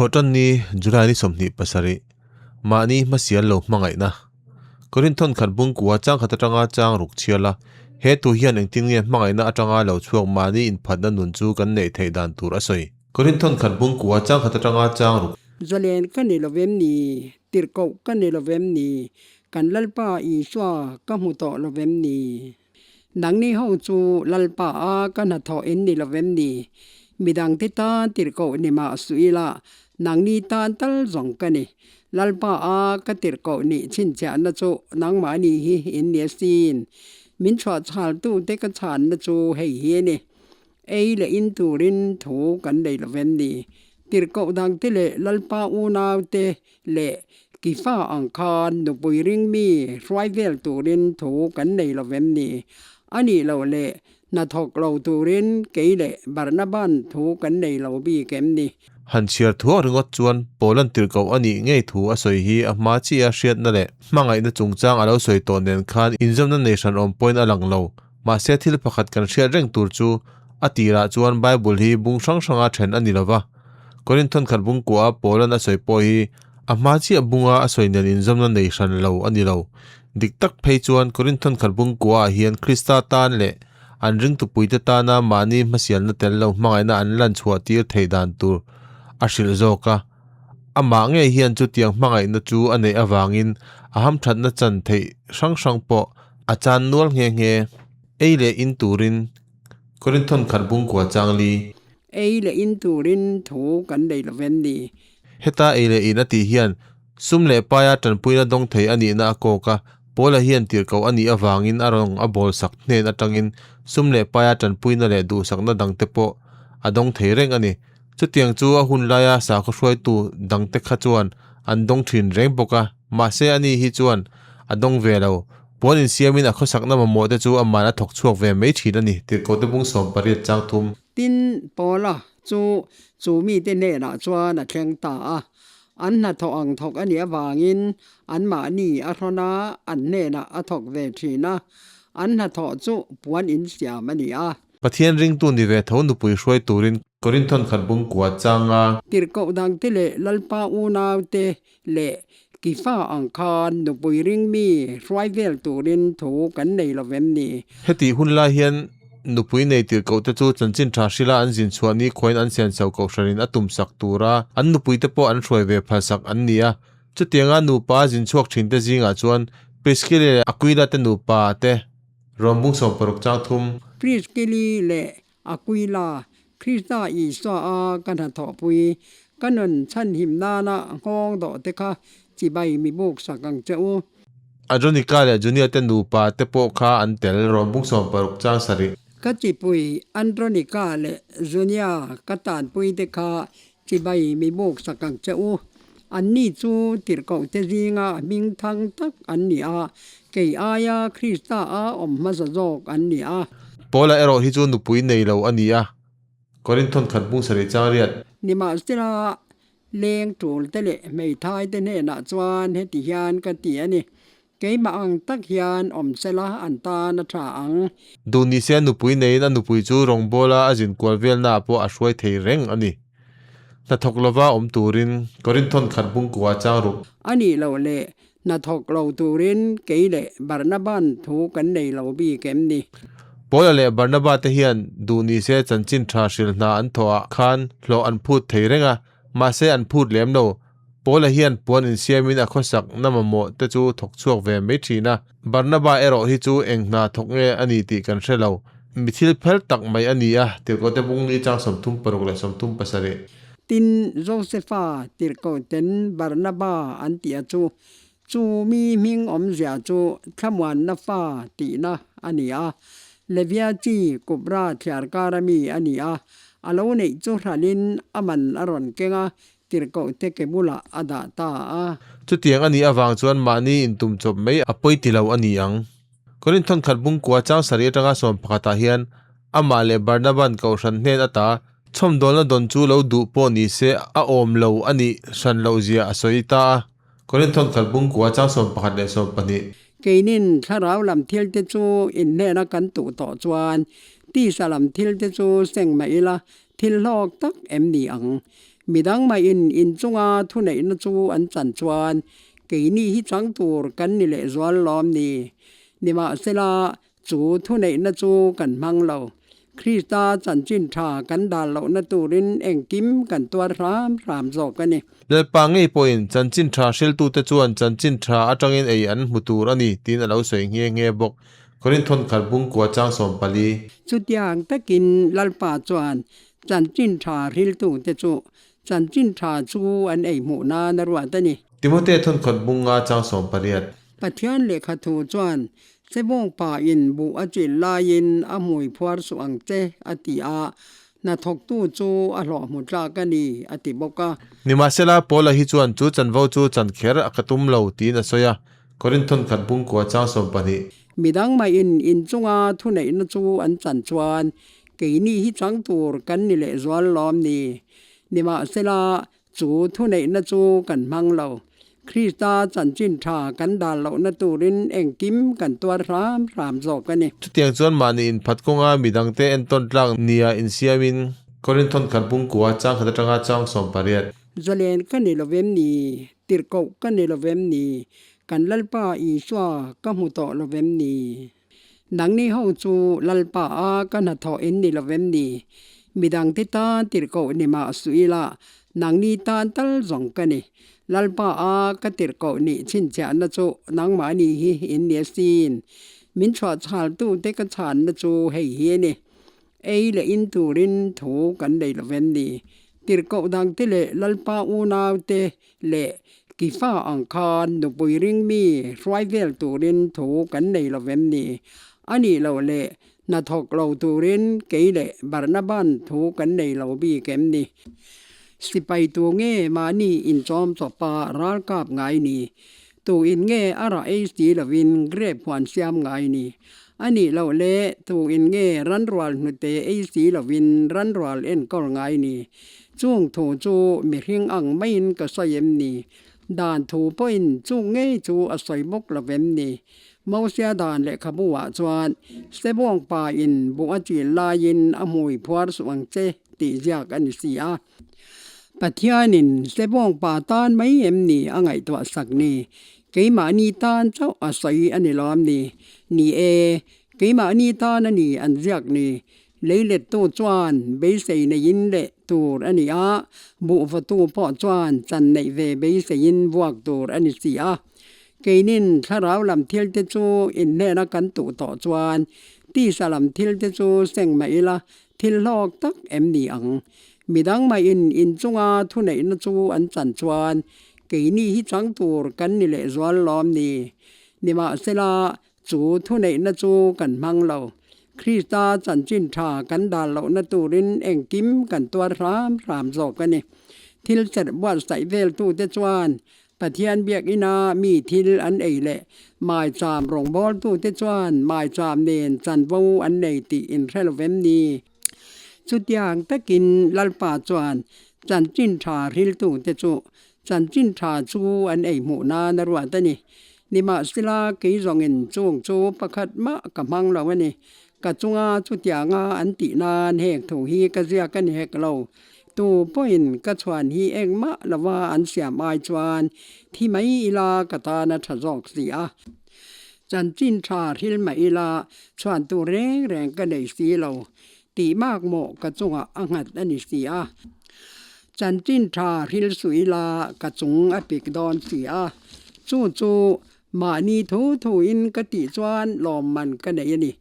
Thawhtanni, July ni 27, Mahni hmasial lo hmangaihna. Korinthon khat bungkua chang khat atanga chang ruk chhial a, he thu hian engtin nge hmangaihna atanga lo chhuak mahni inphatna nun chu kan neih theih dan tur a sawi. Korinthon khat bungkua chang khat atanga chang ruk. Zalen ka ni lovem ni? Tirhkoh ka ni lovem ni? Kan Lalpa Isua ka hmu tawh lovem ni? Nangni ho chu Lalpa a ka hnathawh in ni lovem ni? Midangte tan tirhkoh ni mah suh ila, nangni tan tal zawng ka ni. Lalpa a ka tirhkoh nih chhinchhiahna chu nangmahni hi in ni asin. Min chhuahchhaltute ka chhanna chu hei hi a ni. Ei leh in turin thu kan nei lovem ni? Tirhkoh dangte leh Lalpa unaute leh Kifa ang khan nupui ring mi hruai vel turin thu kan nei lo vem ni? A nih loh leh hnathawk lo turin kei leh Barnaban thu kan nei lo bik em ni? Han chhiar thuak ringawt chuan Paula'n tirhkoh a nih ngei thu a sawi hi a hma chiah a hriatna leh hmangaihna chungchang a lo sawi tawh nen khan inzawmna nei hran awm pawhin a lang lo. Mahse thil pakhat kan hriat reng tur chu a tirah chuan Bible hi bung hrang hranga then a ni lo va. Korinthon khat bung kuah a Paula'n a sawi pawh hi a hma chiah bunga a sawi nen inzawmna nei hran lo a ni lo. Dik tak phei chuan Korinthon khat bung kuah ah hian Krista tan leh an ringtupuite tana mahni hmasialna tel lo hmangaihna an lan chhuah tir theih dan tur a hrilh zawk a. Amah ngei hian chutiang hmangaihna chu a neih avangin a hamthatna chan theih hrang hrang pawh a chan nual nghe nghe. Ei leh in turin Korinthon khat bung kuah chang li. Ei leh in turin thu kan nei lo vem ni? Heta ei leh in a tih hian sum leh paia tanpuina dawng thei a nihna a kawk a, Paula hian tirhkoh a nih avangin a rawng a bawl sak hnen atangin sum leh paia tanpuina leh duhsakna dangte pawh a dawng thei reng a ni. Chutiang chu a hun laia sakhaw hruaitu dangte kha chuan an dawng thin reng bawk a, mahse ani hi chuan a dawng ve lo. Puan insiamin a khawsakna mamawhte chu aman a thawk chhuak ve mai thin a ni, tirhkohte bung 18 chang thum. Tin, Paula chu chu mite hnenah chuan a thleng ta a. An hnathawh ang thawk a nih avangin anmahni a hrawn a, an hnenah a thawk ve thin a. An hnathawh chu puan insiam a ni a. Pathian ringtu ni ve tho nupui hruai turin Korinthon khat bung kua chang a. Tirhkoh dangte leh Lalpa unaute leh Kifa ang khan nupui ring mi hruai vel turin thu kan nei lo vem ni? Hetih hun lai hian nupui nei tirhkohte chu chanchin tha hrila an zin chhuah ni khuain an sian chho kohhranin a tum sak tura an nupuite pawh an hruai ve phal sak an ni a. Chutianga nupa zin chhuak thinte zingah chuan Priskili leh Aquila te nupa te rawn bung 60 chang thum. Priskili leh Aquila, Krista Isua a ka hnathawhpui, ka nun chhanhim nana nghawng dawh te kha chibai mi buk sak ang che u. Adronika leh Junia te nupa te pawh kha an tel rawn bung 60 chang sarih. Ka chipui Andronika leh Junia ka tanpui te kha chibai mi buk sak ang che u. Anni chu tirhkoh te zinga hming thang tak an ni a, kei aia Krista a awm hmasa zawk an ni a. Paula erawh hi chu nupui nei lo a ni a, Korinthon khat bung sarih chang riat. Nimahsela, leng tul te leh hmeithai te hnenah chuan heti hian ka ti a ni, Keimah ang tak hian awm sela an tan a tha ang. Duh ni se a nupui neiin a nupui chu rawngbawla a zin kual velnaah pawh a hruai thei reng a ni. Hnathawk lova awm turin Korinthon khat bungkua chang ruk. A nih loh leh hnathawk lo turin kei leh Barnaban thu kan nei lo bik em ni? Paula leh Barnaba te hian duh ni se chanchin tha hrilh hna an thawhah khan hlawh an phut thei reng a, mahse an phut lem lo. Paula hian puan insiamin a khawsak na mamawh te chu thawk chhuak ve mai thin a, Barnaba erawh hi chu eng hna thawk nge a ni tih kan hre lo. Mi thil phel tak mai a ni a, Tirhkohte bung ni chang 36 leh 37. Tin, Josefa tirhkohten Barnaba an tih a chu, chu mi hming awmzia chu thlamuanna fa tihna a ni a. Levia chi Kupra thliarkara mi a ni a, a lo neih chu hralhin a man a rawn keng a, Tirhkoh te ke bulah a dah ta a. Chutiang a nih avang chuan mahni intum chawp mai a pawi ti lo a ni ang. Korinthon khat bungkua chang sarih atanga sawm pakhatah hian amah leh Barnaban kohhran hnen ata chhawmdawlna dawn chu lo duh pawh ni se a awm lo a nih hran loh zia a sawi ta a. Korinthon khat bungkua chang 11 leh 12. Keinin thlarau lam thil te chu inhnena kan tuh tawh chuan tisa lam thil te chu seng mah ila thil hlawk tak em ni ang? Midang mahin inchunga thuneihna chu an chan chuan keini hi chang tur kan ni lehzual lawm ni. Nimahsela, chu thuneihna chu kan hmang lo. Krista chanchin tha kan dal lohna turin engkim kan tuar hram hram zawk a ni. Lalpa ngei pawhin chanchin tha hriltute chuan chanchin tha atangin ei an hmu tur a ni tiin a lo sawi nghe nghe bawk. Korinthon khat bungkua chang 14. Chutiang takin Lalpa chuan chanchin tha hriltute chu chanchin tha chu an ei hmuh nan a ruat a ni. Timote thawnkhat bunga chang 18. Pathian lehkha thu chuan Chebawng pa in buh a chilh laiin a hmui phuar suh ang che, a ti a, hnathawktu chu a hlawh hmu tlak a ni, a ti bawk a. Nimahsela, Paula hi chuan chu chanvo chu chan kher a ka tum lo tiin a sawi a, Korinthon khat bungkua chang 12. Midang mahin inchunga thuneihna chu an chan chuan keini hi chang tur kan ni lehzual lawm ni. Nimahsela, Chu thuneihna chu kan hmang lo. Krista chanchin tha kan dal lohna turin engkim kan tuar hram hram zawk a ni. Chutiang chuan mahni inphat kawnga midangte entawn tlak nia insiamin. Korinthon khat bungkua chang khat atanga chang 18. Zalen ka ni lovem ni? Tirhkoh ka ni lovem ni? Kan Lalpa Isua ka hmu tawh lovem ni? Nangni ho chu Lalpa a ka hnathawh in ni lovem ni? Midangte tan tirhkoh ni mah suh ila, nangni tan tal zawng ka ni. Lalpa a ka tirhkoh nih chhinchhiahna chu nangmahni hi in ni asin. Min chhuah chhaltute ka chhanna chu hei hi a ni. Ei leh in turin thu kan nei lovem ni? Tirhkoh dangte leh Lalpa unaute leh Kifa ang khan nupui ring mi hruai vel turin thu kan nei lo vem ni? A nih loh leh hnathawk lo turin kei leh Barnaban thu kan nei lo bik em ni? Sipai tu nge mahni inchawm chawpa ral kap ngai ni? Tu in nge a rah ei si lovin grape huan siam ngai ni? A nih loh leh tu in nge ranrual hnute ei si lovin ranrual enkawl ngai ni? Chung thu chu mihring ang maiin ka sawi em ni? Dan thu pawhin chung ngei chu a sawi bawk lo vem ni? Mosia dan lehkhabu ah chuan Sebawng pa in buh a chil laiin a hmui phuar suh ang che tih ziak a ni si a. Pathianin Sebawng pa tan mai em ni a ngaihtuah sak ni? Keimahni tan chauh a sawi a ni lawm ni? Ni e, keimahni tan a ni an ziak ni. Leilettu chuan beisei neiin leh tur a ni a, buhvatu pawh chuan chan neih ve beiseiin vuak tur a ni si a. Keinin thlarau lam thilte chu inhnena kan tuh tawh chuan tisa lam thilte chu seng mah ila thil hlawk tak em ni ang? Midang mahin inchunga thuneihna chu an chan chuan keini hi chang tur kan ni lehzual lawm ni? Nimahsela, Chu thuneihna chu kan hmang lo. Krista chanchin tha kan dal lohna turin engkim kan tuar hram hram zawk a ni. Thil serh buatsaih veltute chuan Pathian biakina mi thil an ei leh maicham rawngbawltute chuan maicham nen chanvo an nei tih inhre lo vem ni? Chutiang takin Lalpa chuan chanchin tha hriltute chu Chanchin tha chu an ei hmuh nan a ruat a ni. Nimahsela, kei zawngin chung chu pakhat mah ka hmang lo a ni. Ka chunga chutianga an tih nan heng thu hi ka ziak a ni hek lo. Tu pawhin ka chhuan hi engmah lova an siam ai chuan thi mai ila ka tan a tha zawk si a. Chanchin tha hril mah ila chhuan tur reng reng ka nei si lo. Tih mak maw ka chungah a nghat a ni si a. Chanchin tha hril suh ila ka chung a pik dawn si a. Chu chu mahni thu thuin ka tih chuan lawmman ka nei a ni.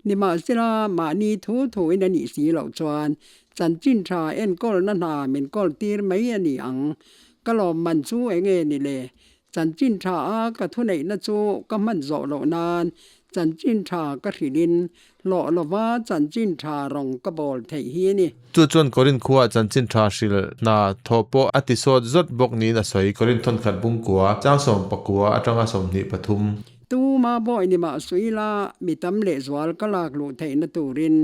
Nimahsela mahni thu thuin a nih si loh chuan chanchin tha enkawlna hna min kawl tir mai a ni ang. Ka lawmman chu enge ni le? Chanchin tha a ka thuneihna chu ka hman zawh loh nan chanchin tha ka hrilhin hlawh lova chanchin tha rawng ka bawl theih hi a ni. Chu chuan Korinth khuaah chanchin tha hrilh hna thawh pawh a ti sawt zawt bawk niin a sawi. Korinth thawnkhat bungkua, chang 19 atanga 23. Tuma bawi ni mah suila mi tam lehzual ka lak luh theihna turin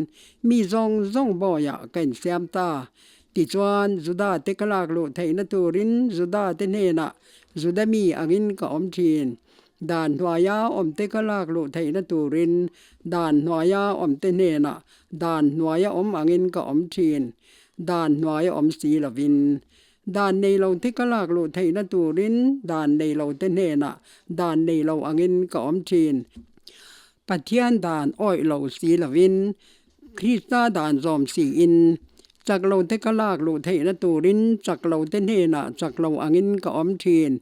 mi zawng zawng bawiah ka insiam ta. Tichuan, Juda-te ka lak luh theihna turin Juda-te hnenah Juda mi angin ka awm thin. Dan hnuaia awmte ka lak luh theihna turin dan hnuaia awmte hnenah dan hnuaia awm angin ka awm thin. Dan hnuaia awm si lovin. Dan nei lo te ka lak luh theihna turin dan nei lo te hnenah dan nei lo angin ka awm thin. Pathian dan awih lo si lovin, Krista dan zawm siin, chak lo te ka lak luh theihna turin chak lo te hnenah chak lo angin ka awm thin.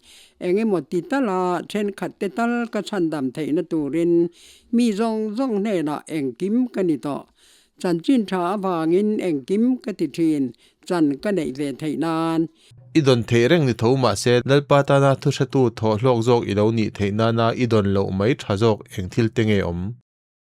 Eng emaw ti tala thenkhat te tal ka chhandam theihna turin mi zawng zawng hnenah engkim ka ni tawh. Chanchin tha avangin engkim ka ti thin, chan ka neih ve theih nan. I dawn theih reng ni tho mahse Lalpa tana thuhretu thawh hlawk zawk i lo nih theih nana i dawn loh mai tha zawk eng thil te nge awm?